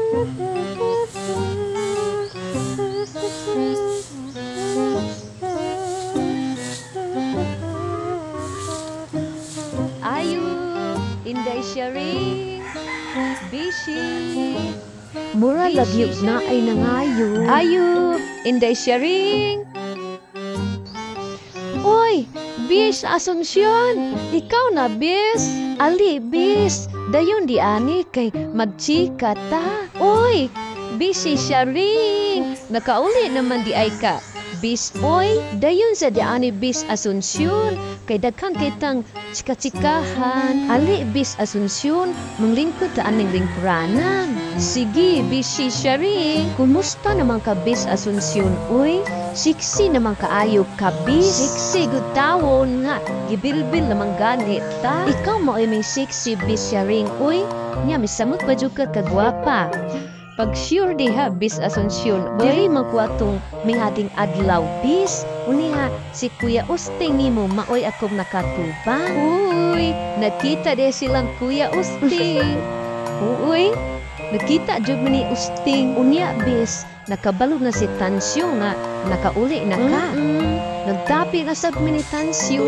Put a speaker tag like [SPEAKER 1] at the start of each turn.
[SPEAKER 1] Ayo, Inday Sharing, Bishi.
[SPEAKER 2] Mura lagi na ay nangayo.
[SPEAKER 1] Ayo, Inday Sharing. Uy, Bis Asuncion, ikaw na, Bis. Ali, Bis, dayon di ani kay magchika ta. Uy, Busy Sharing, nakauli naman di ay ka. Bis, oy, dayon sa di ani, Bis Asuncion, kay daghan kitang chika-chikahan. Ali, Bis Asuncion, manglingkod ta aning lingkuranan. Sige, Busy Sharing, kumusta naman ka, Bis Asuncion, uy? Siksi naman kaayo ka, Bis. Siksi gud tawon nga, gibilbil naman gani ta. Ikaw mo ay may siksi, Bis Sharing, uy. Nya, misamot pa jud ka kagwapa. Pag sure diha, Bis Asuncion, diri man ko atong mingading adlaw, Bis. Uniha, si Kuya Usting nimo maoy akong nakatubang. Uy, nakita de silang Kuya Usting. Uy, nakita jud mi ni Usting. Unya, Bis, nakabalo na si Tansyo nga nakauli na ka. Nagdapi na sab mi ni Tansyo.